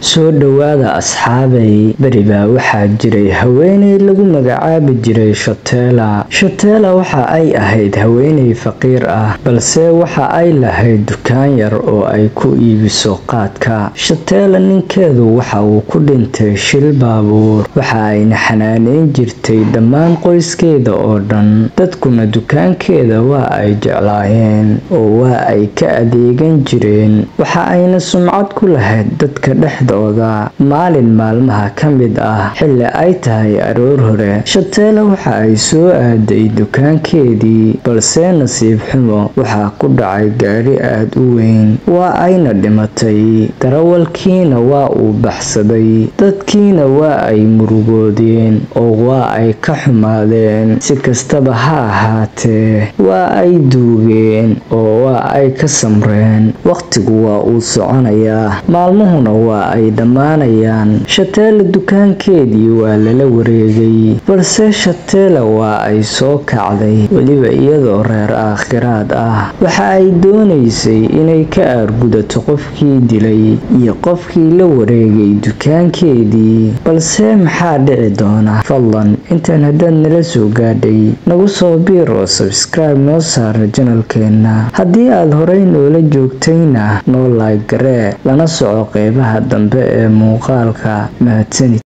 Soo dhowaada asxaabay. Beri baa waxaa jiray haweeney lagu magacaabi jiray Shatella. Shatella waxa ay ahayd haweeney faqiir ah, balse waxa ay lahayd dukaan yar oo ay ku iibiso qaadka. Shatella ninkeedu waxa uu ku dhintay shil baabuur, waxa ayna xanaaneyn jirtay dhammaan qoyskeeda oo dhan. Dadkuna dukaankeeda waa ay jeclaayeen oo waa ay ka adeegan jireen, waxa ayna sumcad ku lahayd dadka dhexdooda. Maalin maalmaha ka mid ah, xilli ay tahay aroor hore, Shatella waxa ay soo aaday dukaankeedii, balse nasiib xumo waxaa ku dhacay gaari aad u weyn, waa ayna dhimatay. Darawalkiina waa uu baxsaday, dadkiina waa ay murugoodeen oo waa ay ka xumaadeen. Si kastaba ha ahaatee, waa ay duugeen oo waa ay ka samreen. Waqtigu waa uu soconayaa, maalmuhuna waa ay dhammaanayaan. Shatella dukaankeedii waa lala wareegay, balse Shatella waa ay soo kacday, weliba iyadoo reer aakhiraad ah. Waxa ay doonaysay inay ka aargudato qofkii dilay iyo qofkii la wareegay dukaankeedii, balse maxaa dhici doona? Fadlan intaan haddaad nala soo gaadhay, nagu soo biir oo subscribe noo saara channelkeena. Haddii aad horey noola joogtayna, noo like garee, lana soco qeybaha dambe ee muuqaalka. Mahadsanid.